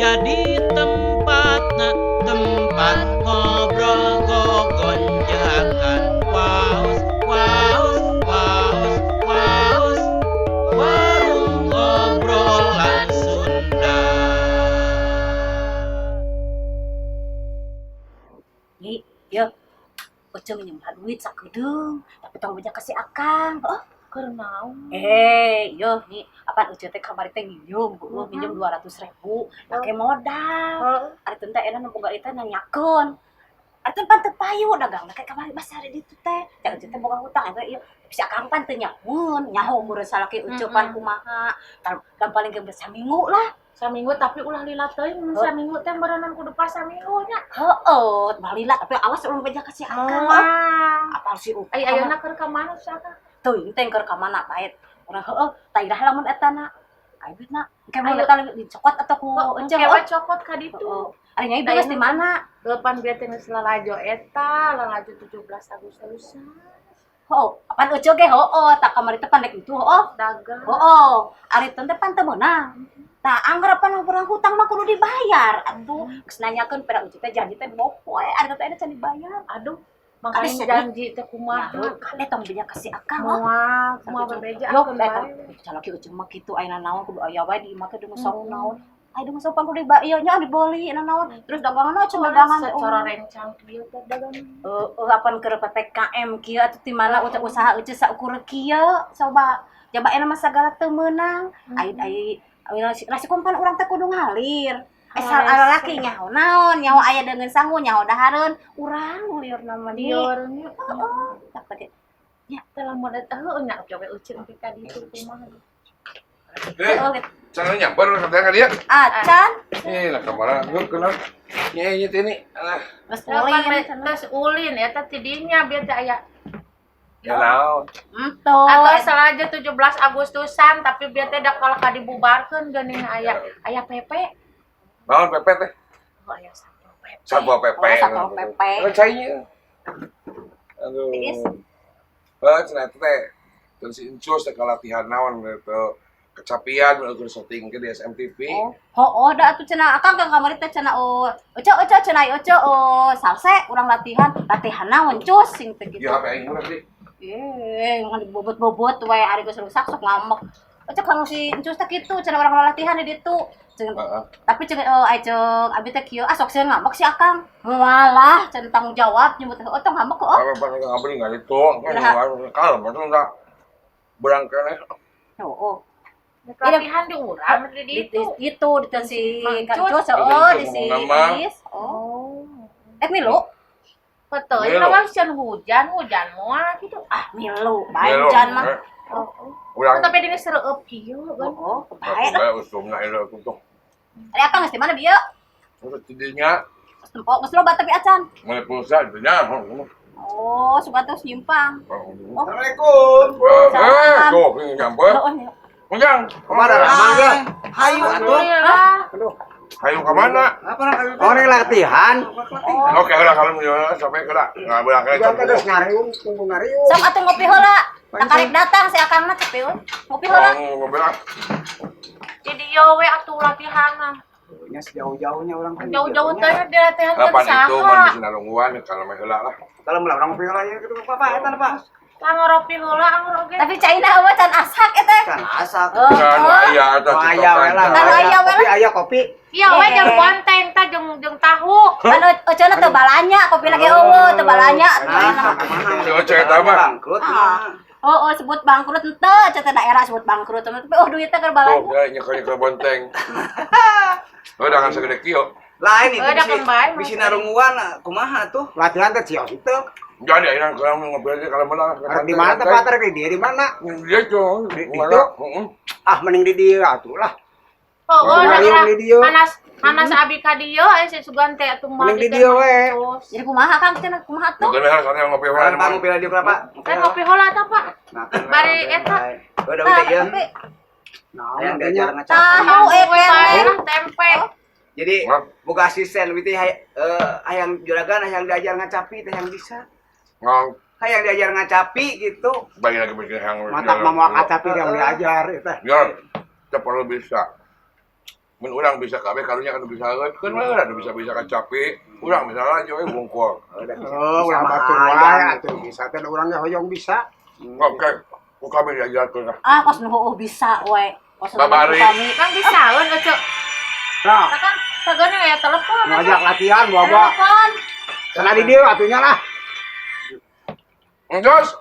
Jadi tempatna tempat ngobrol gogonjakan waos waos waos waos, warung obrolan Sunda. Nyi, yeuh. Ece minjem duit sakedeung, tapi tong beja ka si Akang. Oh, Keur naon? Eh, yeuh nyi, apaan Ece teh kamari teh nginjem, heueuh, minjem 200 ribu, pake modal. Ari teh teh enak boga ieu teh nanyakeun. Ari teh pan teu payu dagang kayak kamari mah sare ditu teh. Cak Ece teh boga hutang eta ieu. Si Akang pan teu nyahoeun, nyaho meureun salaki Ece pan kumaha. Dan paling ge saminggu lah. Saminggu, tapi ulah lila teuing mun saminggu teh meureunan kudu pas saminggu nya. Heeh, balila, tapi awas ulah beja ka si Akang. Moal. Apal si Ukang. Ai ayeuna keur ka mana si Akang? Teuing teh keur ka mana bae. Urang heueuh, tah iraha lamun eta na. Aya duitna. Engke mun Ayo. eta dicokot atau ku Ece. Engke we cokot ka ditu. Heeh. Ari Nyai beres di mana? Depan bieu teh geus lalajo eta, lalajo 17 Agustusan. Heuh, apaan Ece ge heueuh, tak kamari teh pan rek itu heueuh. Dagang. Heueuh, ari teh pan teu meunang. Tah anggar pan urang hutang mah kudu dibayar atuh. Geus nanyakeun pada Ece teh janji teh mopoe, ari teh can dibayar. Aduh, Kade makanya sedih. Janji teh kumaha? Ya, kade tong beja ka si Akang. Oh. Moal, kumaha bebeja Yo, akeun eta bae. Salaki Ece mah kitu, aya naon kudu aya wae di imah teh deung saung naon. Aya deung saung pan kudu ieu nya dibeli naon. Terus dagangan cenah dagangan teh. Secara rencang kieu teh dagang. Heeh, apan keur PPKM kieu atuh di mana usaha Ece saukur kieu coba. Jaba enak mah sagala teu meunang. Ai ai ai nasi kumpan urang teh kudu ngalir. Asal lalaki nyaho naon, nyaho aya deungeun sangu, nyaho dahareun, urang lieur mah di. Lieur nya. Heeh, tak teh. Ya, teh lamun eta heueuh nya coba Ece engke ka ditu kumaha. Eh, Heeh, gitu. cara nyamper katanya ka dia. Acan, Eh, lah kamara geuk kenal. Nya nya teh ini. Alah, geus Ulin, ulin. Tes ulin eta ti dinya bieu teh aya ya naon. Ento. atau sengaja 17 Agustusan, tapi bieu teh da kalah ka dibubarkeun geuning aya aya PP. Naon PP teh? Oh, aya Satpol PP. Satpol PP. Oh, Satpol PP. Kan cainya. Aduh. Tiis. Eh, cenah eta teh. Terus si Encus teh latihan naon gitu. Kecapian ukur syuting ke di SMTV. Oh, oh, da atuh cenah Akang kang kamari teh cenah oh, Ece Ece cenah Ece oh, salse urang latihan, latihan naon cus sing teh gitu. Ya HP aing murah sih. Eh, ngan dibobot-bobot wae, ari geus rusak sok ngambek. Ece kang si Encus teh kitu cenah urang latihan di ditu. Cenah, tapi cenah ai ceuk abi teh kieu, ah sok sieun ngambek si Akang. Moal cenah tanggung jawab nyebut oh tong ngambek oh. Apa apa ngabri enggak itu. Kalau betul enggak berang keneh. Oh, oh. Latihan di urang di Di ditu. itu di si Mang Kang Cus. Cus, oh, di si Ngomong nama. Is. Oh. Eh milu. Betul, Milu. lawan sieun hujan, hujan moal gitu. Ah milu, bae hujan mah. Oh. Urang Tapi dini sereup kieu kan. Oh, bae lah. bae usumna ieu tuh. Ari Akang geus di mana bieu? Terus tidinya Geus tempo geus loba tapi acan. mulai pulsa dinya. Oh, suka terus nyimpang. Oh. Assalamualaikum. Eh, tuh ini nyamper. Oh, iya. Ujang, Kemana Ramang ya? Hayu atuh. Alhamdulillah. Aduh, hayu ke mana? apa nak Orang latihan. Oke, udah kalau misalnya sampai ke lah. Nggak bilang kayak Jangan terus ngariung, tunggu ngariung. Sok atuh ngopi heula. Tak karek datang si Akang mah cepet euy. Ngopi heula. Mau ngobrol. Di dieu we atuh latihan mah. Nya sejauh-jauhnya orang kan. Jauh-jauh teh di latihan kan Kapan itu saha. man bisa nungguan kalau mah heula lah. Kalau mulai orang ngopi heula ya gitu Pak, eta Pak. Langoropi heula anggur oge. Tapi caina eueuh can asak eta. Kan asak. Oh, Kan aya eta Oh, aya we lah. Kan aya we Kopi lah. aya kopi. Iya we jeung bonteng teh jeung jeung tahu. Kan Oceuna teu balanya, kopi lagi eueuh teu balanya. Nah, Si Oce eta mah. Bangkrut. Ah. Oh, oh, sebut bangkrut henteu, cenah daerah sebut bangkrut. Tapi oh duitnya keur Tuh, balanya. ya nyekel-nyekel bonteng. Oh, jangan segede kieu. Lain itu Eh, da bisi, kan bae, bisi Mas. narunguan kumaha tuh? Latihan teh cios itu. Jadi ayeuna kalau ngobrol aja kalau menang. Arek di mana teh Pak? Arek di dieu di mana? Dia tuh Di mana? itu? Heeh. Ah mending di dieu atuh lah. Oh, oh, Ngariung daerah di dieu. Hanas hanas abi ka dieu aya si sugan teh atuh mah Mending di dieu we. Jadi kumaha Kang cenah kumaha tuh? Bukan harus ada ngopi heula. Kan ngopi lagi berapa? Kan ngopi heula tah, Pak. Bari eta. Udah Tah, udah ya. tapi Nah, diajar tahu We eh bae lah tempe. Jadi Maaf. boga asisten witi hayang juragan hayang diajar ngacapi teh hayang bisa. Ngong Hayang diajar ngacapi gitu. bagi lagi bikin yang Matak mah moal kacapi yang diajar eta. Ya, kita perlu bisa. Mun urang bisa kabeh karunya kan bisa keun mah urang bisa-bisa kacapi. Urang misalnya aja we wungkul. Oh, ulah batur wae atuh bisa teh urangnya hoyong bisa. Oke, ku kami diajarkeun lah. Ah, kos nu heueuh bisa we. Kos nu Babari. kami. Kan bisaeun Ece. Nah, Kan sagana aya telepon. ngajak latihan bawa Telepon. Sana di dieu atunya lah. Enggeus.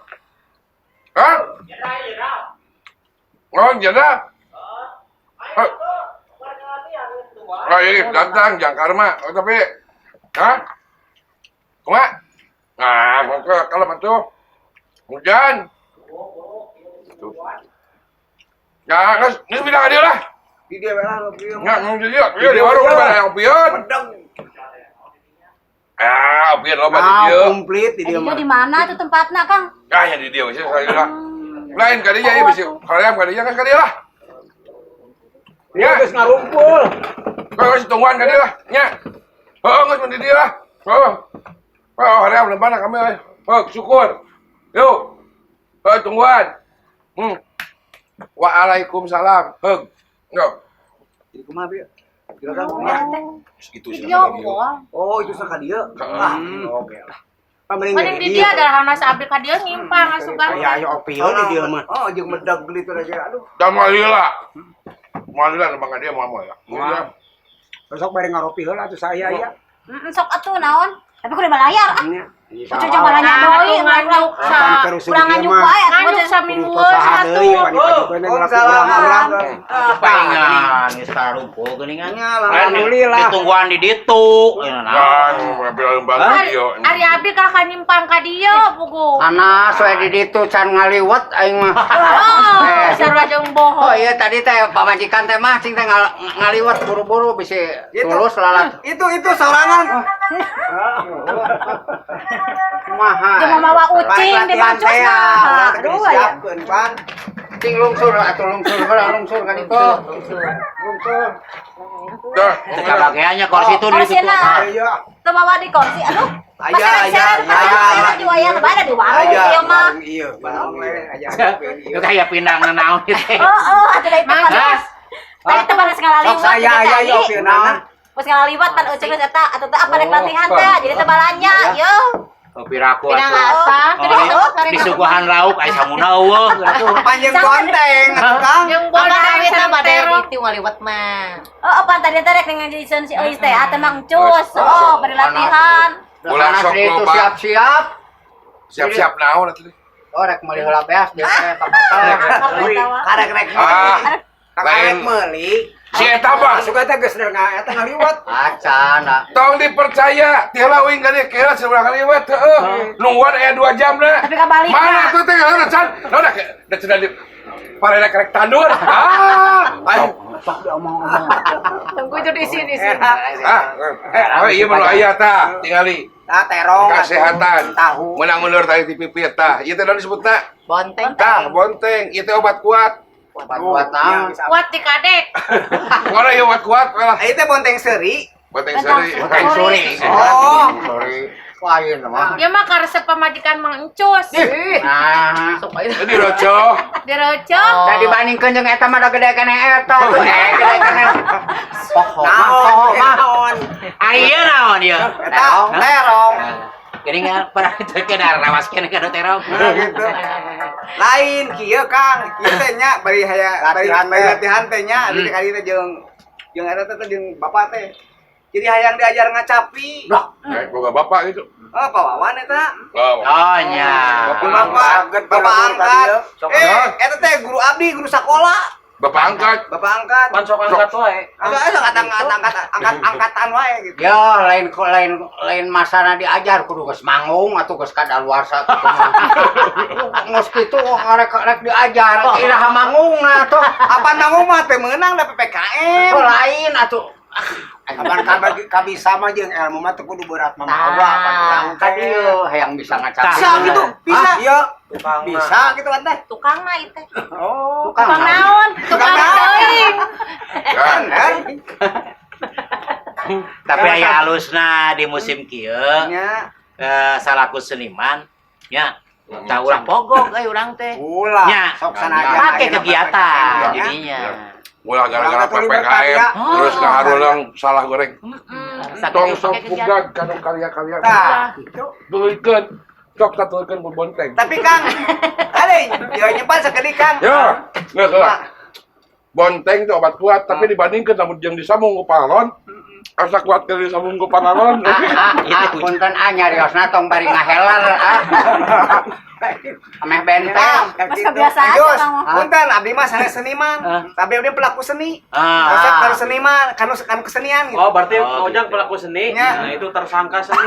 Hah? Oh, jada. Oh, ini datang jang karma. Oh, tapi hah? Kumaha? Nah, oke, kalau atuh. Hujan. Tuh. Ya, geus, geus pindah ka dieu lah. Di dia we lah ngopi. Nggak, ngomong di dieu. Ieu di warung mah aya opieun. Pedeng. Ah, opieun loba di Nah, dieu. komplit di Eh, dieu di mah. di mana tuh tempatna, Kang? Ah, ya di dieu sih saya lah. Lain ka dieu ya bisi hoream ka dieu kan ka dieu lah. Ya geus ngarumpul. Kau geus tungguan ka dieu lah, nya. Heeh, geus mun di dieu lah. Heeh. Oh, hoream lembana kami euy. Heuh, syukur. Yuk. Heuh, tungguan. Waalaikumsalam. Heuh. Yo. Jadi kumaha bieu? Juragan kumaha? Itu sih. Video call. Oh, itu ka dieu. Ah, oke lah. Pamering Mending di dia adalah hanas abdi ka dieu nyimpang asupan. Aya aya opieun di dieu mah. Oh, jeung medag gitu aja. Aduh. Da moal lila. Moal lila lembang ka dieu moal moal ya. Moal. Besok bari ngaropi heula atuh saya aya. Heeh, sok atuh naon? Tapi kudu balayar ah. Nya. Cucu balanya deui, ulang Kurang ulang nganjuk wae atuh Nganjuk samingguan satu. Waalaikumsalam. Palingan geus karumpul geuningan. Alhamdulillah. Ditungguan di ditu. Kan, mobil lembang ka dieu. Ari abdi kalah ka nyimpang ka dieu pugu. Anas we di ditu can ngaliwet aing mah. Oh, sarua jeung Oh bohong. iya tadi teh pamajikan teh mah cing teh ngaliwet buru-buru bisi tulus lalat. Itu sorangan. Kumaha. Jeung mawa ucing di pancus nah. Aduh aya. Siapkeun, Pan. Cing lungsur atuh lungsur heula lungsur ka ditu. Lungsur. Dah, Teu kabageannya kursi itu di ditu. Korsina. Iya. Teu mawa di kursi aduh. Aya, aya, aya. Di wayang bae di warung ieu mah. Iya, warung aya. Itu kayak pindang naon ieu teh. Oh, atuh da itu panas. Tadi teh panas ngalaliwat. Sok saya aya ieu opieunana. Pas ngalaliwat pan ucing geus eta atuh teh apa rek latihan teh jadi teh balanya yo. Oh, piraku Pinang atuh. asa. Oh, disuguhan lauk aya sanguna eueuh atuh. Panjang bonteng, Kang. Jeung bonteng sareng terong. Itu ngaliwet mah. Oh, pan tadi teh rek ngajieun si Euis teh atuh Mang Cus. Oh, bari latihan. Ulah Anas sok di itu loba. siap-siap. Siap-siap naon atuh. Oh rek meuli heula beas dia teh ka pasar. Karek rek Ah, Karek lain. meuli. Si eta mah Suka teh geus eta ngaliwet. Acan ah. tong dipercaya, ti heula uing ka dieu kira seurang kaliwat heueuh. Nungguan aya 2 jam na. Tapi kabalik Mana tuh teh heula can? Nah, udah da cenah di parena kerek tandur. Ah, ayo. Sok diomong-omong. Tunggu jadi sini sini. Ah, oh iya mah nu aya tah, tingali Tah terong. kesehatan. Tahu. Menang mundur tadi di pipit tah. Ieu teh naon disebutna? Bonteng. Tah, bonteng. Ieu teh obat kuat. Obat kuat naon. Kuat di kadek. Ngono ieu obat kuat lah. Ieu teh bonteng seuri. Bonteng seri. Bonteng suri. Oh. Suri. Lain mah. Dia mah karesep pamajikan Mang Encus. Nah, Jadi roco. Dirocok. da dibandingkeun jeung eta mah da gede keneh eta tuh. Gede keneh. Poho mah, poho mah. Naon? Ari ieu naon ieu? Eta terong. Geuningan pernah teh kana rawas keneh kana terong. Gitu. Lain kieu Kang, kieu teh nya bari haya bari Latihan bari teh. latihan teh nya, abdi teh kali teh jeung jeung eta teh jeung bapak teh. Jadi hayang diajar ngacapi. Eh, boga bapak gitu. Oh, Pak Wawan eta. Oh, Oh nya. Bapak, bapak angkat. Eh, eta teh guru abdi, guru sakola. Bapak angkat. Bapak angkat. Pan sok angkat wae. Angkat angkat angkat angkat angkatan wae gitu. Ya, lain lain lain masana diajar kudu geus manggung atuh geus kadaluarsa kitu mah. Geus kitu rek diajar iraha manggungna tuh. Apa manggung mah teh meunang da PPKM. Oh, lain atuh. Kapan kabisa mah jeung ilmu mah teu kudu berat mah mah pan urang Ka dieu hayang bisa ngacapi. Bisa gitu, bisa. Iya, bisa gitu kan teh. Tukangna ieu teh. Oh. Tukang Tukang naon? Tukang teuing. Kan. Bener. Tapi aya alusna di musim kieu Nya. salaku seniman nya tah ulah pogok euy urang teh. Ulah Nya. sok sanajan Pake ayeuna kegiatan PPKM, jadinya. Ulah gara-gara Orang teh PPKM berkarya. terus ngaharulang salah goreng. Tong sok Pakai kegiatan. pugag kanu karya-karya. Tah, gitu. Tuluykeun. Sok tatulkeun ku bonteng. Tapi Kang, ada ya nyepan sakedik Kang. Ya, geus lah. Bonteng itu obat kuat, tapi dibandingkan lamun jeung disambung ku paralon, asa kuat ke disambung ku paralon. Ah, punten ah nyariosna tong bari ngahelar ah. Ameh benteng. Mas kebiasaan Jos, kamu. punten abdi mah sanes seniman. Tapi abdi pelaku seni. Ah. Resep kanu seniman, kanu kanu kesenian gitu. Oh, berarti Oh, Ojang gitu. pelaku seni. Ya. Nah, itu tersangka seni.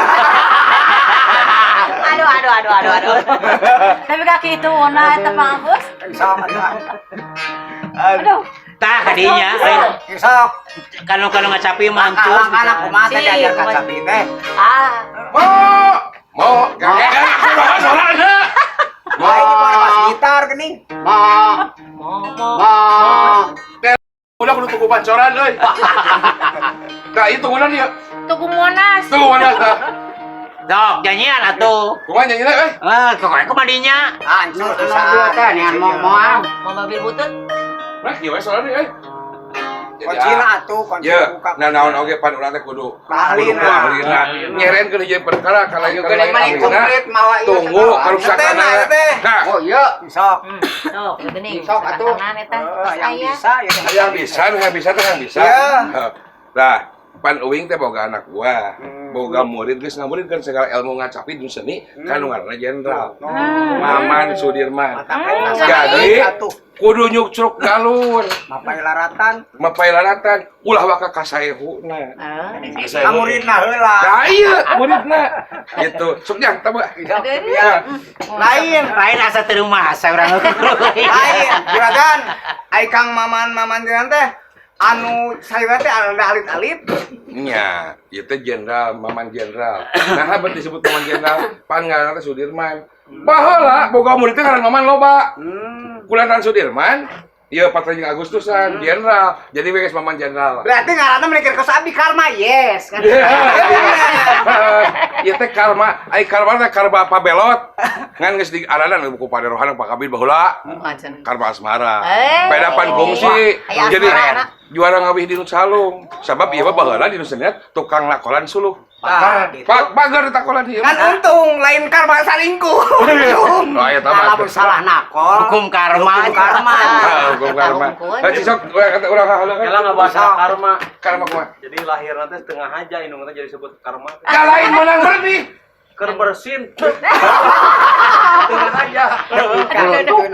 Aduh, aduh, aduh, aduh, aduh. Tapi kaki itu nah eta Pak Agus. Sok atuh. Aduh. Tah kadinya lain Sok. kanu kanu ngacapi mantu. Langkah-langkah kumaha teh Si, diajar kumaha. kacapi teh. Ah, Mo, mo, gak kumaha sorana. Wah, ini mah pas gitar geuning. Ma. Ma. Udah kudu tuku pancoran euy. Nah, itu tunggunan ieu. Tugu Monas. Tunggu mana tah? Dok, nyanyian atuh. Kumaha nyanyina euy? Ah, kumaha kumadinya? Hancur Anu ieu teh nian mo moal. Mau mobil butut. Nah, kieu we sorana euy. Jadi, Kuncina atuh, kunci Ya, buka. nah naon oge pan urang teh kudu Ahlina. kudu ku ahlina. Nyerenkeun hiji perkara ka lain Ayo ka geuning lain mah ahlina. komplit mawa ieu. Tunggu segala. karuksakanna. Teh, teh. Nah, Oh iya. Sok. Sok, geuning. Sok, atuh. Tangan eta. Eh, yang Aya. bisa ya. yang bisa, yang bisa teh yang bisa. Ya. Nah, pan uing teh boga anak gua, boga murid geus ngamuridkeun segala ilmu ngacapi di seni kan nu ngaranna jenderal. Maman Sudirman. Jadi Atuh, kudu nyukcruk galur, mapai laratan. mapai laratan, ulah waka kasaehuna. Kasaehu. Kamuridna heula. Nah, iya, muridna. Gitu. Sok jang tambah. Ya. Lain, Lain asa teu rumah urang. lain. Juragan, ai Kang Maman-maman jenengan teh anu sayuran teh anu alit-alit. Nya, ieu teh jenderal, Maman Jenderal. Nah, berarti disebut Maman Jenderal, pan ngaranna teh Sudirman. Baheula boga murid teh ngaran Maman loba. Kulantaran Sudirman, ieu 4 Agustusan, jenderal. Jadi we geus Maman Jenderal. Berarti ngaranna mikir ke abdi karma, yes. Kan? Ieu teh karma, ai karma teh karma pabelot. Ngan geus di aranan buku paderohan Pak Kabin baheula. Karma asmara. Eh. Beda pan fungsi. Aya Jadi asmarana. juara ngawih di nu salung. Sabab ieu mah baheula di nu seniat tukang lakolan suluh. Tah, gitu. Pak bager takolan ieu. Kan untung lain karma salingkuh. Untung. Oh, eta mah. Lamun salah nakol. Hukum karma. Hukum karma. Ah, hukum karma. Hukum. Eh, cisok kata urang haheula kan. Kela nggak bahas karma. Karma kumaha? Jadi lahir nanti setengah aja indung nanti jadi sebut karma. Da lain menang bersih. Keur bersin. Setengah aja. Aduh,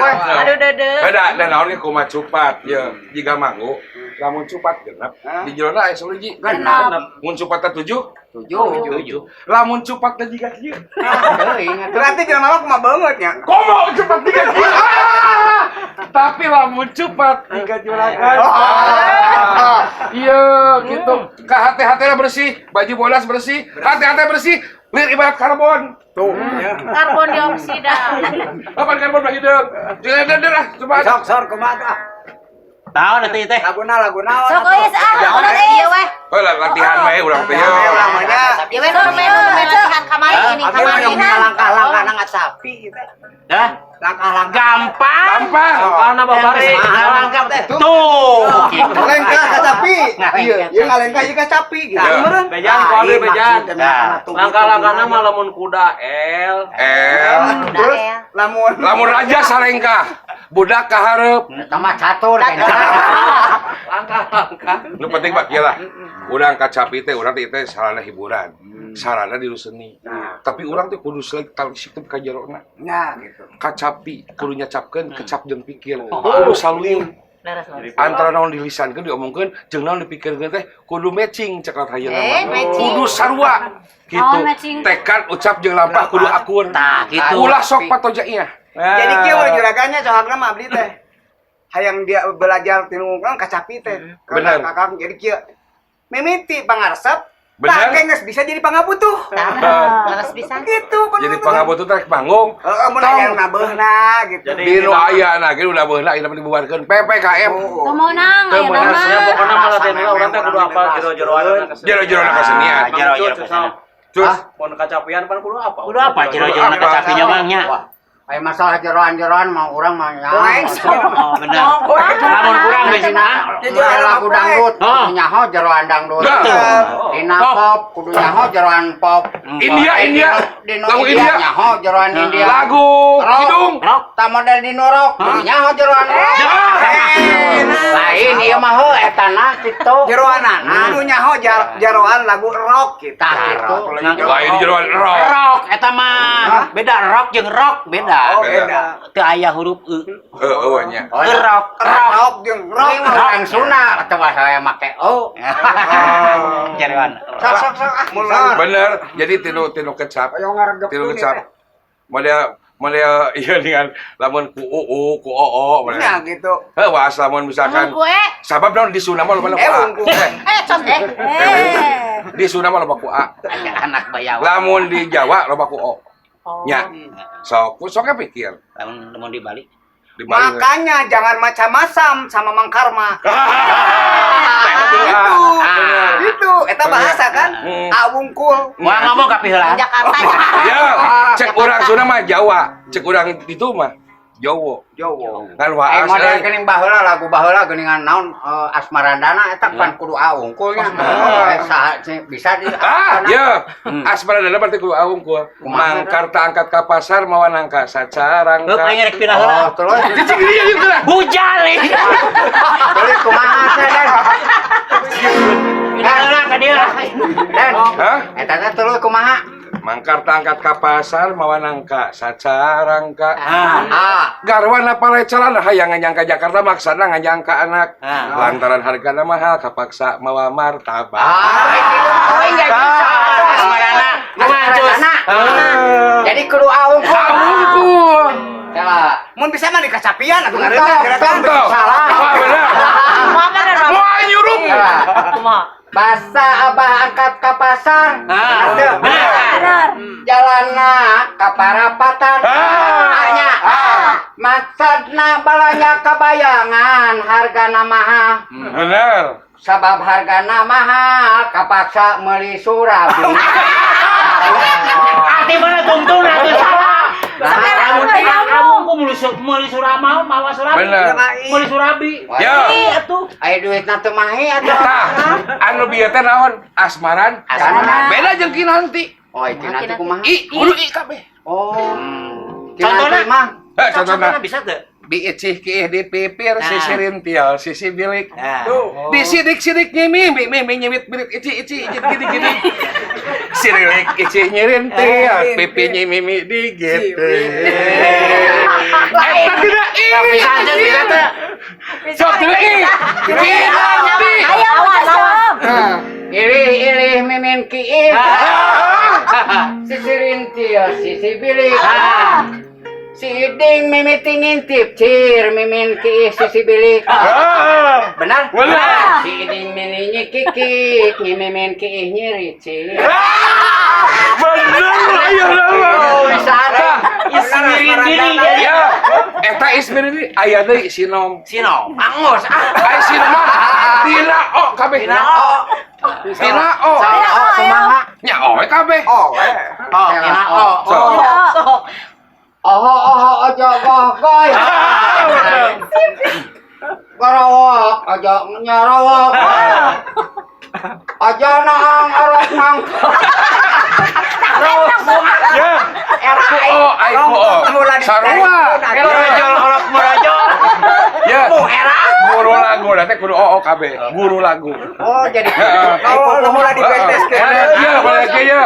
dede. Beda dan naon ge kumaha cupat ye jiga manggu. Lamun cupat genep di jerona aya hiji. Genep. Mun cupatna 7, 7. 7. Lamun cupatna jiga kieu. Teuing atuh. Berarti jelema mah kumaha banget nya. Komo cupat tiga kieu. Ah! Tapi lamun cupat tiga juragan. Ah. Iya gitu. Ka hati-hatina bersih, baju bodas bersih, hati-hati bersih, lir ibarat karbon. Tuh, ya. Karbon dioksida. Apa karbon bagi hidup? Jangan lah, coba. Sok sor kumaha tah? Tahu atuh ieu teh. Laguna laguna. Sok euy ah, urang Iya weh. Oh, latihan wae urang teh. Ya, urang mah nya. Ya weh, nu latihan kamari ini Abi mah kamari. yang langkah-langkah na ngacapi gitu. Dah, Langkah-langkah. gampang. Gampang. Karena babari. Langkah tuh. Gitu. Ngalengkah kacapi. Ngalengkah. Iya, ieu ngalengkah ieu kacapi gitu. Ya. Meureun. Bejan ku abi bejan. Nah. Langkah-langkahna mah lamun kuda L. L. Terus lamun Lamun raja salengkah, budak kahareup. Eta mah catur kan. Langkah-langkah. Nu penting mah kieu lah. Urang kacapi teh urang teh sarana hiburan. Sarana di seni. Tapi urang teh kudu selek talisik teh ka jerona. Nah, gitu. Kacapi kudu nyacapkeun kecap jeung pikir. Kudu saluing. Antara naon dilisankeun diomongkeun jeung naon dipikirkeun teh kudu matching cek ayeuna Eh, mah. matching. Kudu sarua. Gitu. Naon matching? Tekad ucap jeung lampah kudu akur. Tah, gitu. Ulah sok patoja ieu. Jadi kieu we juragannya cohagna mah abdi teh. Hayang dia belajar tinu urang kacapi teh. Bener. Kakang jadi kieu. Mimiti pangaresep, Bener. tah geus bisa jadi pangabutuh. Leres pisan. Gitu Jadi pangabutuh teh rek manggung. Heeh, mun aya nabeuna gitu. Jadi Di nu aya nah ge udah beuna ieu dibubarkeun PPKM. Oh. Teu meunang Teu aya meunang. mah. Ya pokoknya mah latihan heula urang teh kudu apal jero-jeroan Jero-jerona kasenian. Jero-jero kasenian. Terus Mun kacapian pan kudu apa? Kudu apa jero-jerona kacapinya bang nya? Wah, Ai masalah jeroan-jeroan mah urang mah nya. Oh, bener. Lamun kurang Dina geus lagu dangdut kudu nyaho jeroan dangdut. Dina pop kudu nyaho jeroan pop. India, India. Dino Lagu India India. nyaho jeroan India. Lagu Kidung. Rock ta model dino rock kudu nyaho jeroan rock. Lain ieu mah heuh eta na kitu. Jeroanan. Anu nyaho jeroan lagu rock gitu. Tah kitu. Lain jeroan rock. Rock eta mah. Beda rock jeung rock beda. Oh, beda. Teu aya huruf e. Heeh nya. Rock, rock. Rock jeung rock. Ini mah urang Sunda atuh saya make o. Jeroan. Sok sok sok ah. Mulai. Bener. Jadi tinu tinu kecap. Ayo ngaregep. Tinu kecap. Model model iya dengan lamun ku uu ku oo Nah, gitu. Heuh waas lamun misalkan Lamun kue. sabab naon di Sunda mah loba ku A. Contoh. Di Sunda mah loba ku A. Anak bayawa. Lamun di Jawa loba ku O. Oh. Nya. Sok sok pikir. Lamun lamun di Bali. Di Bali. Makanya jangan macam-macam sama Mang Karma. Itu. Itu eta bahasa kan? Awungkul. Moal ngomong ka piheulaan. Jakarta. Ya, cek urang Sunda mah Jawa, cek urang itu mah Jawa. Jawa. Kan waas. Model geuning baheula lagu baheula geuningan naon Asmarandana eta pan kudu A unggul nya. Saha bisa di Ah, ya. Asmarandana berarti kudu A unggul. Mangkar tak angkat ka pasar mawa nangka sacarangka. Heuh aing rek pindah heula. Oh, terus Cicing ieu ieu lah. Hujan nih. terus kumaha teh Dan? Pindah heula ka dieu. Dan. Hah? Eta teh terus kumaha? Mangkar tak angkat ka pasar mawa nangka sacarangka. Ah. Garwana palecalan hayang nganyangka Jakarta maksana nganyangka anak. Lantaran hargana mahal kapaksa mawa martabak. Ah, itu enggak bisa. Asmarana. Kumaha cus? Jadi kudu A unggul. A unggul. Salah. Mun bisa mah dikacapian atuh Entah, ngareunah. Salah. Wah, bener. Kumaha bener, Bang? Wah, nyurup. Kumaha? Basa abah angkat ke pasar. Ah, Bener. Jalana ka parapatan. Ah. Anya. Maksudna balanya kabayangan hargana mahal. Bener. Sabab hargana mahal kapaksa meuli surabi. Arti mana tungtun atuh salah. Nah, Lamun kamu ku meuli surama mawa surabi. Bener. Meuli surabi. Ya. Ih, atuh. Aya duitna teu mahi atuh. Tah, anu bieu teh naon? Asmaran. Asmaran. Beda jeung Kinanti. Oh, itu nanti kumaha? I, kudu i kabeh. Oh. Contohna? Kinanti mah. Heh, contohna. Bisa teu? Biicih kiih di pipir, Nah. sisi rintil, sisi bilik. Nah. Disidik-sidik nyimi, mimi nyimit bilik ici ici ici gini gini. Sirilik ici nyirintil, pipi nyimimi digit. Eta tidak ini. Bisa aja bisa teu. Sok tidak i. Kinanti. Ayo, lawan. Ilih-ilih mimin kiih. Sisi rintil, sisi bilik. Si Iding mimiti ngintip, cir mimin kiih sisi bilik. Benar? Benar. Si Iding mini nyikikik, nyimimin kiih nyiricik. Bener, ayo nama. Bisa ada. Ismirin diri. Ya, eta ismirin aya deui sinom. Sino, angus ah. Ai sinom mah tina o kabeh. Tina o. Tina o. Salah, oh, kumaha? Nya o we kabeh. Oh, eh. Oh, tina o. So. Sok. Oho, oho, ojo, goh, goy. Gorowok, ojo, nyorowok. Ojo, naang, orok, nang. Ya. Ku o ai ku o. Sarua. Merojol orok merojol. Ya. Guru lagu teh kudu o o kabeh. Guru lagu. Oh, jadi. Heeh. Oh, mulai dibenteskeun. Ya, boleh ya.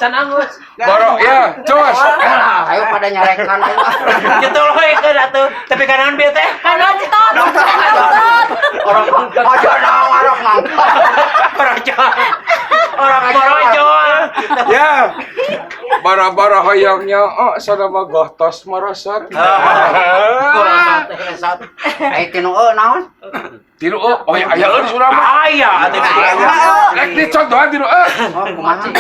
Can angus. Boro ya, cos. Ayo pada nyarekan. Ayo. Jetul we keun atuh. Tapi kanan bieu teh. Nonton. Nonton. Ojo, naang, orok, nang. Merojol. Orok merojol. Ya. Bara-bara hoyong nyoo sada mah gohtos merosot. Merosot. Ayo, tinu, oh, naon? Tilu oh, oh ya aya euy di Sunda mah. Aya atuh. Rek dicontohan tilu euy. Oh, kumaha?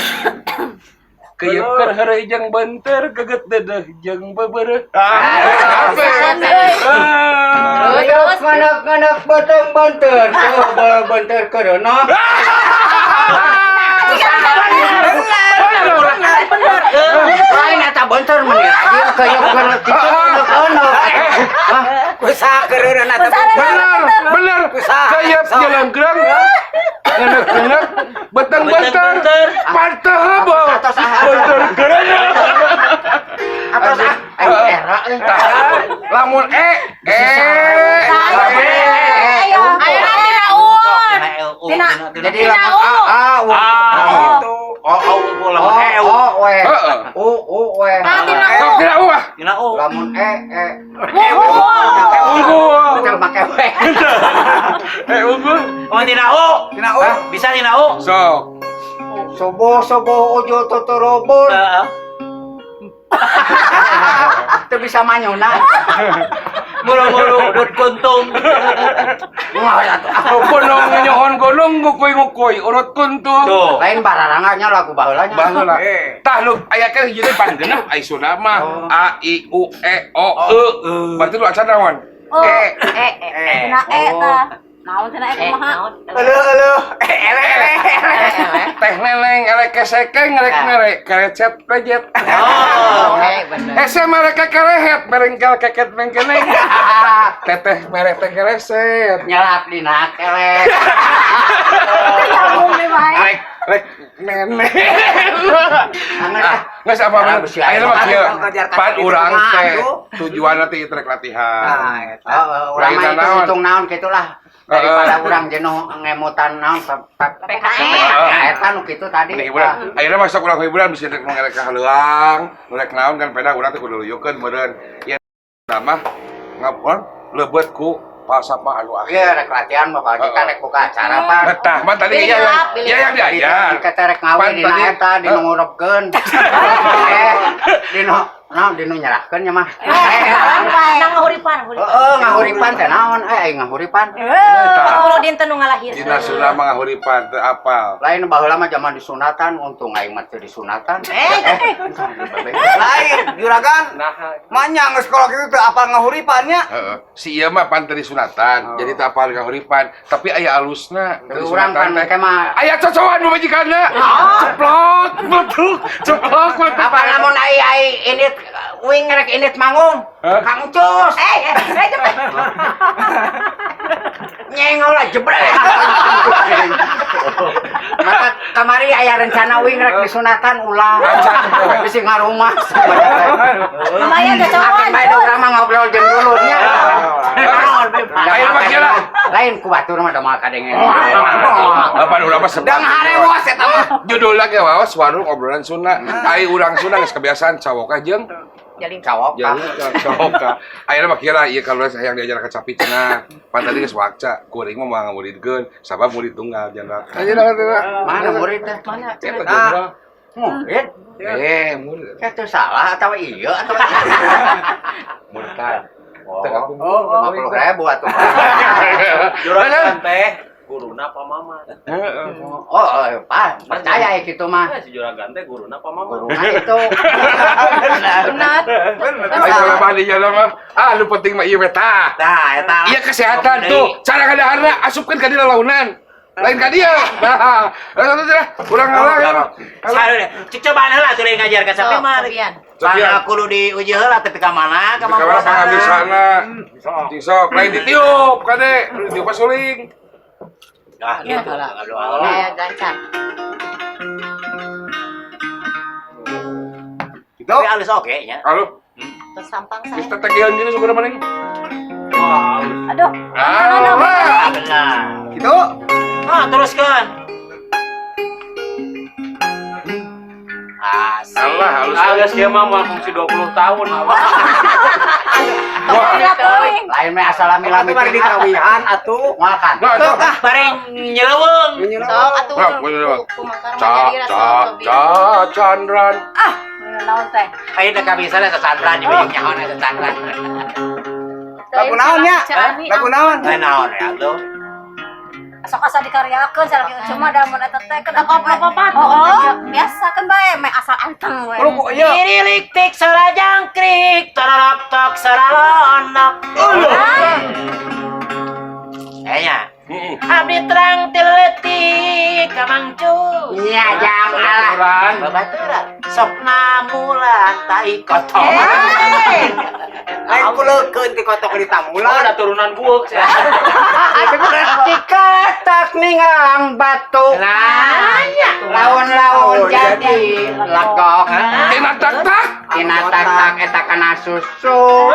Keuyeub keur heureuy jeung beunteur geget deudeuh jeung bebereuh. Terus ngenek-ngenek beteng benteur, tuh benteur kereuna. Lain eta benteur meni rajin keuyeub keur kitu. Kusaha keureunana teh? Bener, bener. Kusaha? Kayap jalangkrang. Ngenek-ngenek, beteng-beteng. Panteh heboh. Bener kerennya. Atos ah, ayo era euy. Tah, lamun e e Ayo. Ayo nanti naun. Jadi lamun a a u. Ah. Gitu. Oh, oh, unggul lamun O e o we. Heeh. U u we. Nanti Sok naun. tidak uah. Dina U. Lamun e e. Unggul. Betul make we. Eh unggul. Oh, tina U. Tina U. Bisa tina U. Sok. Subuh subuh ujul tuturubun. Heeh. Teu bisa manyuna. Mulu-mulu udut kuntung. Moal atuh. Gunung nyohon gunung ngukui-ngukui urut kuntung. Tuh. Lain bararanganya lagu baheula nya. Baheula. Tah lu aya kan hiji teh pan genep ai Sunda mah A I U E O E. Berarti lu acan naon? Oh, E. e e e. Tina e tah. Naon tina e kumaha? Eleuh eleuh. Eleh eleh. Teh neneng elek kesekeng elek mere kerecet plejet. Oh. bener. Hese mereka kerehet merengkel keket mengkeneng. Teteh merek teh kereset. Nyelap dina kelek. Nyambung deh bae. Rek rek nenek. Anget Ah, ah. geus apa bener. Besi Ayeuna mah kieu. Ngajar kaca Pan gitu urang mah, teh atuh. tujuanna teh ieu rek latihan. Nah, eta. Heeh, urang mah Lain naon. hitung naon kitu lah. Daripada urang jenuh ngemutan naon PKN. Eta nu kitu tadi. Ini hiburan. Ayeuna mah sok urang hiburan bisa rek ngerek ka haleuang, nu rek naon kan peda urang teh kudu luyukeun meureun. Ieu mah ngapon leubet ku falsafah anu akhir. Iya, rek latihan mah Pak kan rek buka acara Pak. Tah, mah tadi iya yang iya yang diajar. Kita rek ngawe Pan dina tadi- eta dina ngurupkeun. Eh, dina naon dina nyerahkeun nya mah. Nang ngahuripan, ngahuripan. Heeh, ngahuripan teh naon? Eh, aing ngahuripan. Tah. 10 dinten nu ngalahir. Dina Sunda mah ngahuripan teu apal. Lain baheula mah zaman disunatan, untung aing mah teu disunatan. Lain juragan. Manya geus sekolah kitu teu apal ngahuripan nya. Heeh. Si ieu mah pan teu disunatan, jadi teu apal ngahuripan, tapi aya alusna teu Urang disunatan pan teh. teh mah Aya cocoan pamajikanna. Ceplok, meletuk, ceplok, meletuk. apa lamun ai ai indit wing rek indit manggung. Hah? Kang Ucus. Eh, eh, cepet. Nyengol lah jebret. Maka kamari aya rencana wing rek disunatan ulah. Bisi ngarumas. Lumayan cocokan. Akan bae urang mah ngobrol jeung dulurnya. Ayo mah kieu lah. Lain ku batur mah da moal kadengen. Bapak urang mah Dang harewas eta mah. Judulna ge waos warung obrolan Sunda. Ai urang Sunda geus kebiasaan cawoka jeung Jalin Cawok. jalur cawoka. Ayeuna mah kieu lah ieu kalau hayang diajar ka capi cenah. Pan tadi geus wakca, kuring mah moal ngamuridkeun sabab murid tunggal jenderal. Ayeuna Mana murid teh? Mana? Eta jenderal. Murid. Eh, murid. Saya tuh salah atau iya atau Murtad. Oh, 50.000 atuh. Juragan teh guruna pa mama. Oh, oh, Pak, percaya ya gitu mah. Eh, si juragan teh guruna pa mama. Guruna itu. Benar. Ayo kalau mah di jalan mah, ah lu penting mah ieu we tah. Tah, eta. Iya kesehatan tuh, cara kadaharna asupkeun ka dieu lalaunan. Lain ka dieu. Nah, lah urang ngalah ya. Saha cik cobaan heula atuh lain ngajar ka sapi mah. Sofian. Pana kudu diuji heula tapi ka mana ka Ka mana pangabisana. Cing sok lain ditiup kade, ditiup pas suling. Ah, gitu lah. Eh, gancar. Gitu. Tapi alus oke nya. Halo, Tersampang saya. geus tetegian gini suguna maning. Wah, alus. Aduh. Ah, Benar. Gitu. Ah, teruskan. Asik. Allah halus. Ah, geus kieu mah moal fungsi 20 tahun. Wah, Lain mah asal lami-lami Atuh bari dikawihan atuh. Makan. nah, itu. Bareng nyeleweng. Sok atuh. Nah, bener. Kumakar Ca mah jadi rasa ca cobi. ca candran. Ah, naon teh? Ayo dah kami sana sesantran juga nyaho na sesantran. Lagu naon nya? Lagu naon? Lain naon ya lu. Sok asa dikaryakeun salaki cuma da mun eta teh kan Apa-apa Oh, biasa kan bae meh asal anteng we. Lu kok ieu? Dirilik tik sora jangkrik, tororok tok sora lonok. Kayaknya. Abdi terang ti leutik ka Mang Cus. Nya jam alah. Babaturan sok namulan tai kotor. Lain kuleukeun ti kotok di Oh, tamulan. ada turunan buuk. Dikatak ninggang batu. Nah, Laun-laun jadi legok. Tina tak tak. Tina tak-tak eta kana susu.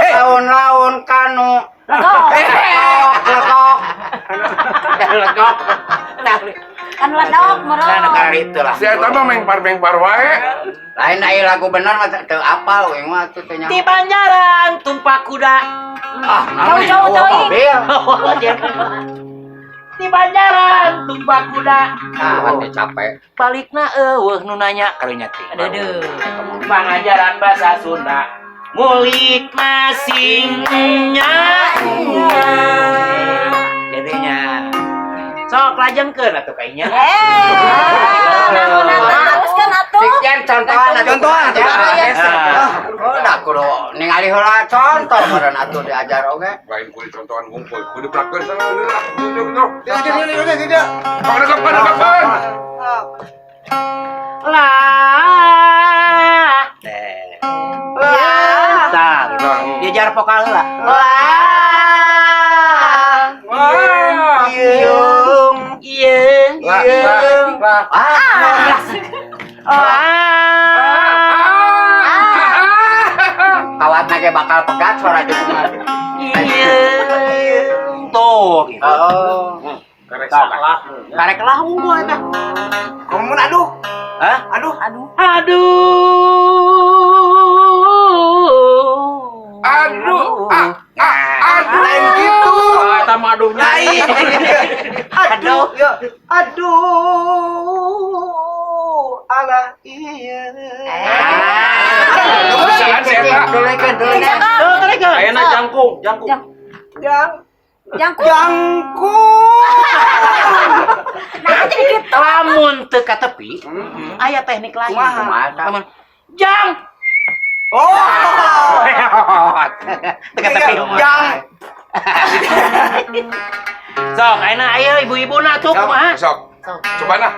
Laun-laun kanu Legok. legok, legok. Legok. Nah, Kan ledok meureun. nah, karena itulah. Si eta mah mengpar-mengpar wae. Lain aya lagu bener mah teu apal we mah atuh teh nya. Di Banjaran tumpak kuda. Ah, naon Jauh-jauh oh, teuing. mobil. Di Banjaran tumpak kuda. Ah, teh capek. Balikna eueuh nu nanya karunya teh. Aduh, aduh. Pangajaran bahasa Sunda. Ngulik masingnya. Jadinya sok lajengkeun atuh kayaknya. Teruskan atuh. Cik Jan contohan atuh. Contohan, Ya. atuh. Oh, da kudu ningali heula contoh meureun atuh diajar oge. Lain kudu contohan ngumpul, kudu praktek sana lah. Gitu gitu. Tidak, tidak, tidak, tidak. Kapan kapan kapan. Lah. Lah. Tah, gitu. Diajar vokal heula. Lah. Wah. Yeung, yeung, Lah, yeung. lah, lah. Ah. Ah. Kawatna ge bakal pegat suara kitu mah. Yeung. Tuh, gitu. Oh. Karek salah. Karek lah unggul eta. Kamu aduh. Hah? Aduh. Aduh. Aduh. Aduh. Ah, ah, aduh. Lain gitu. Ah, eta mah aduhnya. Lain. Aduh. Ya. Aduh. Alah iya. Bisaan si eta. Dulikeun, dulikeun. Tuh, dulikeun. Ayeuna jangkung, jangkung. Jang. Jangkung. Jangkung. Nah, jadi gitu. Lamun teu ka tepi, aya teknik lain. Kumaha? Lamun jang. Oh. Teu ka tepi. Jang. Sok, ayeuna aya ibu-ibuna tuh kumaha? Sok. Coba nah.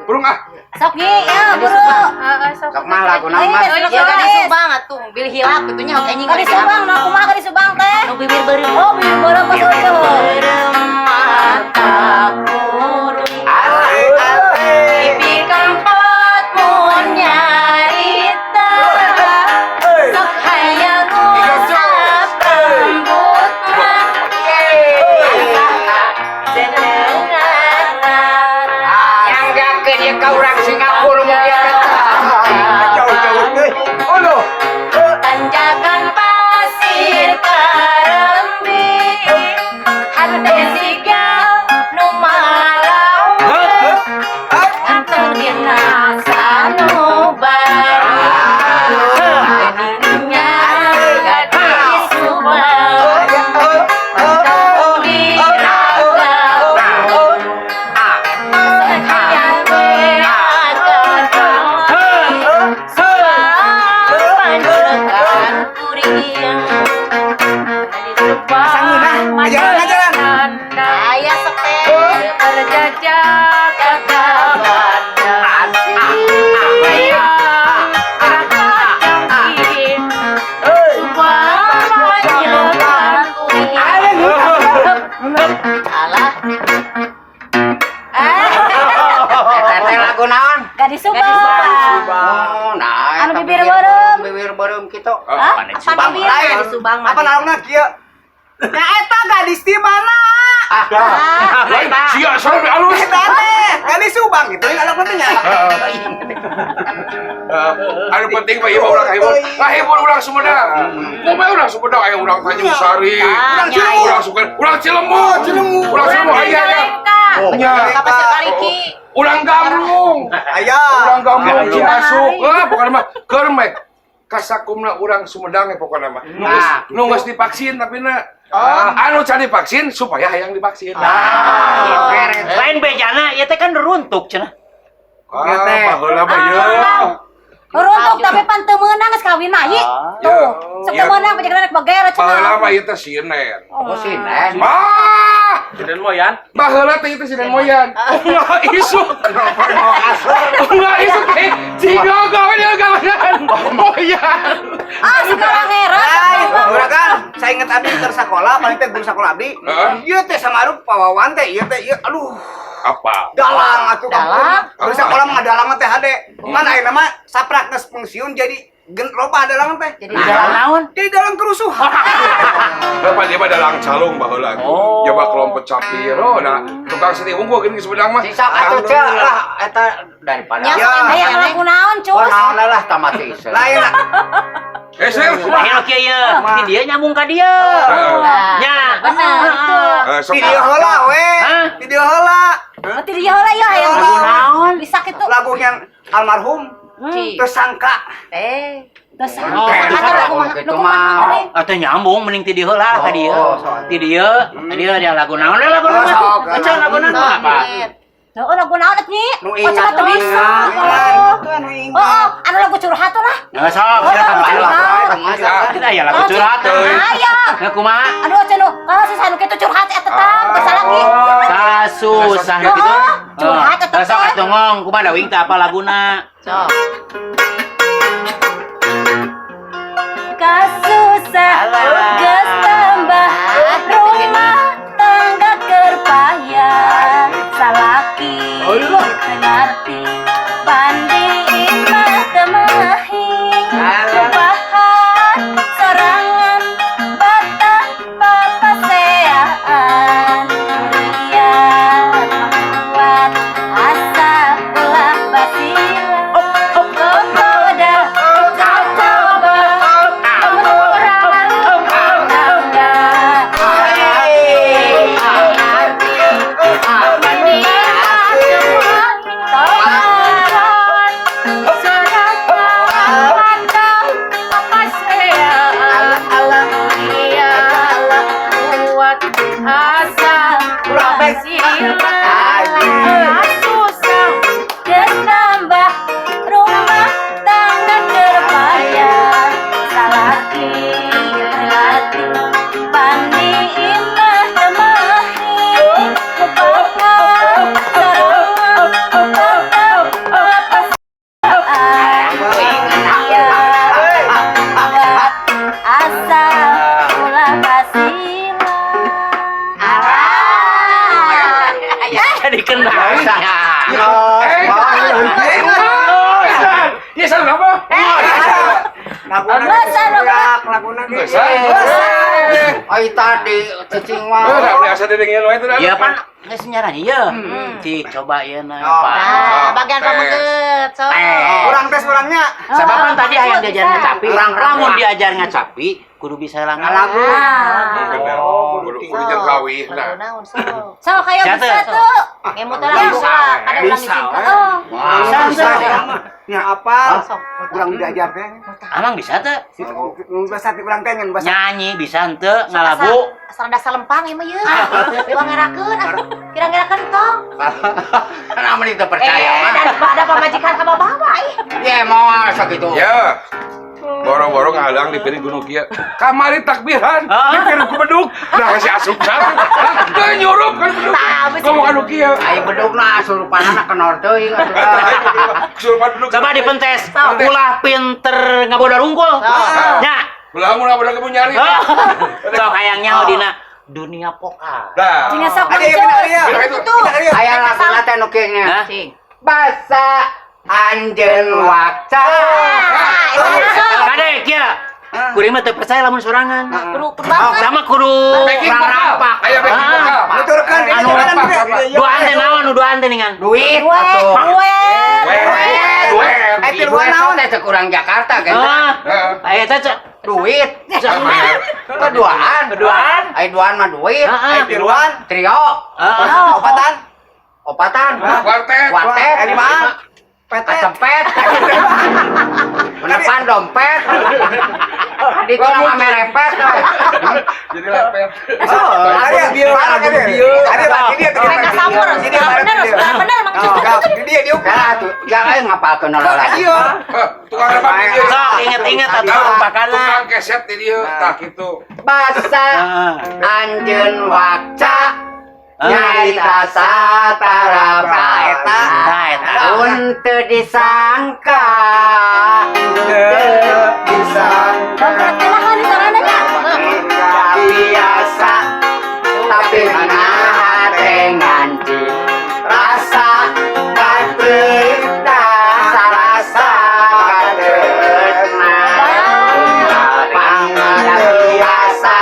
Burung ah. Sok nyi, ya buru. Heeh, sok. Sok mah laguna mah. Ayo, Ya kan di Subang atuh, bilih hilap kitu nya oke anjing. Ka di Subang, nah kumaha ka di Subang teh? Nu bibir beureum. Oh, bibir beureum pas eueuh. Beureum mata kurung. Pipi kempot mun nyarita. Sok hayang ngusap rambut mah. Nyanggakeun ieu ka urang Singapura mun ieu teh. Jauh-jauh deui. Oh no. Tanjakan pasir karembi hate siga nu malawe anteng dina sanubari nya gadis Subang anteng diraga hayang Sangeunah. Ajaran, ajaran. Aya sok teh. Terjajah kata banda. Alah. Eta teh lagu naon? Gadis Subang. Oh, nah. Anu eta bibir beureum. Bibir beureum kitu. Hah? Mana di Apa Subang? bibir? Lain. Di Subang mah. Apa naonna kieu? Ya eta gadis di mana? Lain sia sareng alus. Eta teh, gadis Subang gitu yang alok teh nya. Anu penting mah ieu urang ngahibur. Ngahibur urang Sumedang. Kumaha urang Sumedang aya urang Tanjung Sari. Urang Cilembu. Urang Sukan, urang Cilembu. Cilembu. Urang Cilembu aya ya. Nya. Ka Pasir Kaliki. Urang Gamlung. Aya. Urang Gamlung Cimasuk. Ah, pokokna mah keur meh kasakumna urang Sumedang ya pokokna mah. Nu geus nu geus divaksin tapi na anu can divaksin supaya hayang divaksin. Nah, lain bejana ieu teh kan runtuk cenah. Ah, baheula mah ieu. Runtuh tapi pan teu meunang geus kawin mah ieu. Tuh, sok teu meunang pajakan rek bager cenah. Baheula mah ieu teh sinen. Oh, sinen. Ah, Sinen moyan. baheula teh ieu teh sinen moyan. Enggak isuk. Enggak isuk teh. Cigogo we dia gawean. Moyan. Ah, sekarang heran. Ay, juragan, saya ingat abdi keur sakola, paling teh guru sakola abdi. Heeh. Ieu teh sama aduh pawawan teh, ieu teh ieu aduh Apa? dalang atuh Dalang? Guru sakola mah dalang teh hade. Kan ayeuna mah saprak geus pensiun jadi loba dalang teh. Jadi Dalang naon? Jadi dalang kerusuhan. Bapak dia mah dalang calung baheula. Oh. Coba kelompok capir. Oh, nah tukang seni unggul gini sebenarnya mah. Sing sok atuh ceu lah eta daripada. Nya Ya. sok Hayang lagu naon, Oh, Cus? naon lah tamati ieu. Lain Eh, serius. Akhirnya kieu ye, di dia nyambung ka dia. Heeh. Nya. Bener itu. Eh, sok. video heula we. Hah? Video heula. Berarti dia heula ya hayang Lagu naon? Bisa kitu. Lagu yang almarhum tersangka. Terus Oh, atau lagu mah gitu nu kumaha mah. teh? Atau nyambung mending ti dieu lah ka dieu. Oh, soalnya. Ti dieu, dieu dia lagu naon lagu naon. Oh, sok. Acan lagu naon apa? Oh, lagu naon et nyi? Nu Oh, ingat, coba teu nu bisa. ingat. Oh, Nu ingat. oh, anu lagu curhat tuh lah. Nah, sok, silakan Oh, Kita aya lagu curhat euy. Aya. Nah, kumaha? Anu cenah, kalau susah nu kitu curhat eta tetap geus lagi. Kasusah nu kitu. Oh, curhat eta Teh. Sok teh. atuh ngong, kumaha da wing teh apa laguna? Sok. Kasusah geus tambah rumah tangga keur payah salaki teu ngarti pandi imah teu mahi Kupahan sorangan batang papaseaan Kurian kuat asa ulah basila Kokoda coba murah tangga. Nambah rumah tangga kerpaya salaki lati pandi imah temahi kupahan sarua tetap asa ulah basila. Jadi kenal. Eh, Ya, salah apa? Laguna Masa geus laguna ge. Ai tadi cicing Oh, mah. udah beli asa didengin wae itu dah. Iya pan geus nyaran ieu. Cik coba ieu na. Oh. Pak. Nah, bagian pameget. Sok. Teh. Kurang tes kurangnya. Sebab kan tadi hayang diajar ngacapi, Kurang, lamun diajar ngacapi kudu bisa langalagu. Bener. Kudu kudu jeung kawih nah. Lagu naon sok. So kayak Siapa? bisa tuh. Ngemut teh lagu Bisa, lah, kada ulang Bisa, izin. we. Oh. Bisa, Bisa bisa. Nya apa? Sok. Kurang diajar teh. Amang bisa teu? Nu bahasa ti urang teh ngan bahasa Nyanyi bisa henteu ngalagu. Asal dasar lempang ieu mah ieu. Dewa ngerakeun ah. Kira-ngerakeun tong. Kenapa mending teu percaya mah? Daripada pamajikan ka bawa ih. Ya moal sakitu. Ya. Boro-boro ngahalang di piring gunung kieu. Kamari takbiran, di piring ku beduk. Nah, si asup sana. Teu nyurup kan beduk. Ngomong anu kieu. Ai bedugna asurupanana kenor teuing atuh. Kesurupan beduk. Coba dipentes. Ulah pinter ngabodor unggul. Nya. Ulah mun abodor kamu nyari. Sok hayang nyaho dina dunia pokal. Nah. Cenah sok Ada yang benar ya. Benar itu. Benar ya. Aya laguna teh nu kieu nya. Hah? Cing. Basa anjeun wakca. Kade kieu. Kuring mah teu percaya lamun sorangan. Kudu kudu banget. Sama kudu Backing vokal. rampak. Aya backing vokal. Nuturkeun ini Anu, jalan Duaan teh naon nu duaan teh ningan? Duit Duet, atuh. duet. Duet. Duet. Eh tiluan naon? Duit teh cek urang Jakarta kan. Ah, Heeh. eta cek Duit. Keduaan. Keduaan. Ai duaan mah duit. Heeh. Tiluan. Trio. Heeh. Opatan. Opatan. Kuartet. Kuartet. Eh, limaan. Petet. Kacempet. Menepan dompet. Di itu nama merepet. Jadi lepet. Ada dia, ada dia. Ada dia. Mereka samur, bener, sudah bener Mang Cus. Dia dia. Nah, tuh, jangan ngapalkeun lagi. Iya. Tukang rebab di dieu. Sok inget-inget atuh rumpakana. Tukang keset di dieu tah kitu. Basa anjeun waca nyarita satara eta teu disangka teu disangka biasa tapi mana hate nganti rasa kacerita rasa katresna biasa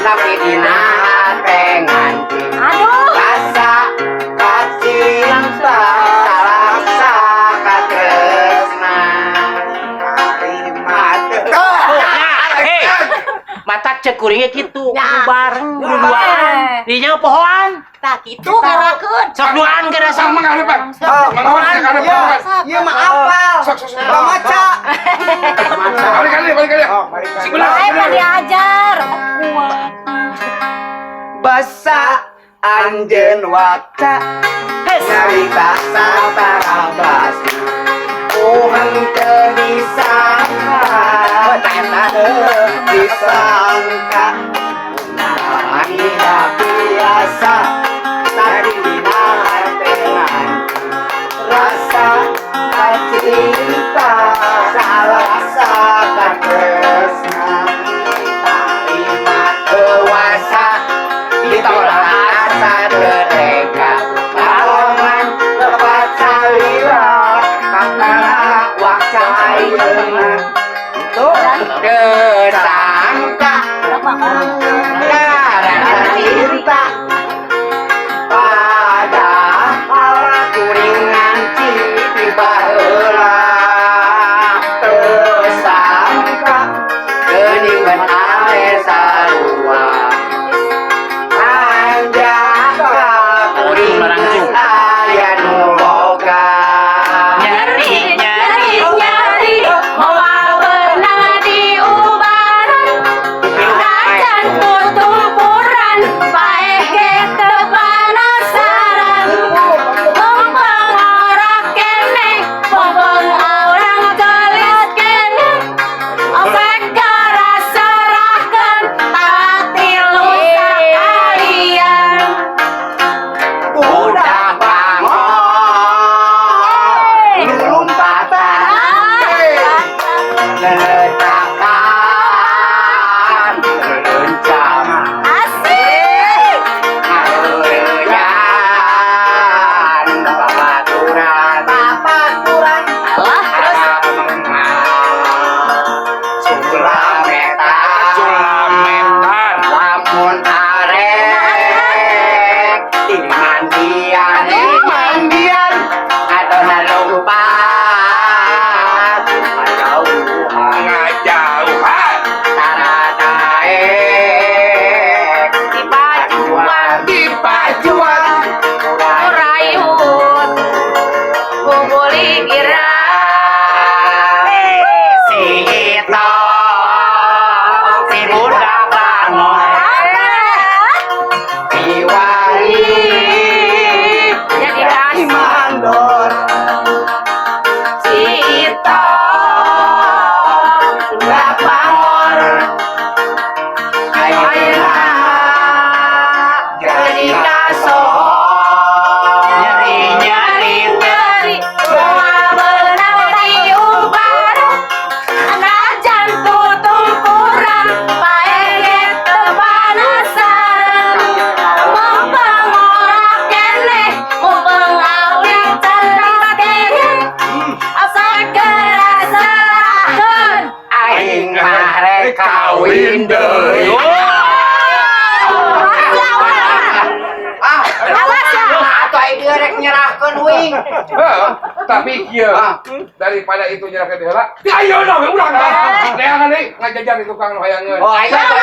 tapi dina hate nganti rasa kacinta rasa katresna Mata cek kuringnya gitu, kudu bareng, kudu duaan. Dinya pohoan. Tah kitu ngarakeun. Sok duaan ke Sok mangga depan. Mangga depan. Ieu mah apal. Sok sok sok. Maca. Balik kali, balik kali. Sing bener. Ayo diajar. Basa anjeun waca nyarita satara basi. Tuhan teu disangka, disangka tidak biasa tadi dina hate nganti rasa cinta rasa katresna tarima dewasa ditolak asa dereka balongan lepat salira kakara waca ayeuna desangka karena cinta padahal kuring nganci di baheula tersangka geuning ame sarua anjaka kuring aya nu boga Nyari nyari nyari moal beunang diubaran acan tutumpuran paeh ge teu panasaran mumpung ora keneh mumpung urang geulis keneh segera serahkeun talak tilu sakalian budak bangor lulumpatan leletakan leunca Asik. Ngareureuyan babaturan babaturan Alah, terus sulametan Sulametan. lamun arek di mandian di mandian adona lompat kajauhan Ngajauhan. tara daek di pajuan Di pajuan. Urayut kubuligira si Itong si budak bangor diwari jadi kasih Mandor. si Itong budak bangor ayeuna jadi kasohor nyari nyari nyari moal beunang diubar najan tutumpuran paeh ge teu panasaran mumpung ora keneh mumpung awit celik keneh segera serahkeun aing mah rek kawin deui. Ah, Awas ya. Atuh aing dieu rek nyerahkeun wing. Heeh, tapi kieu daripada itu nyerahkeun heula, di ayeuna we urang. Neangan deui ngajajar di tukang nu hayangeun. Oh, aing atuh.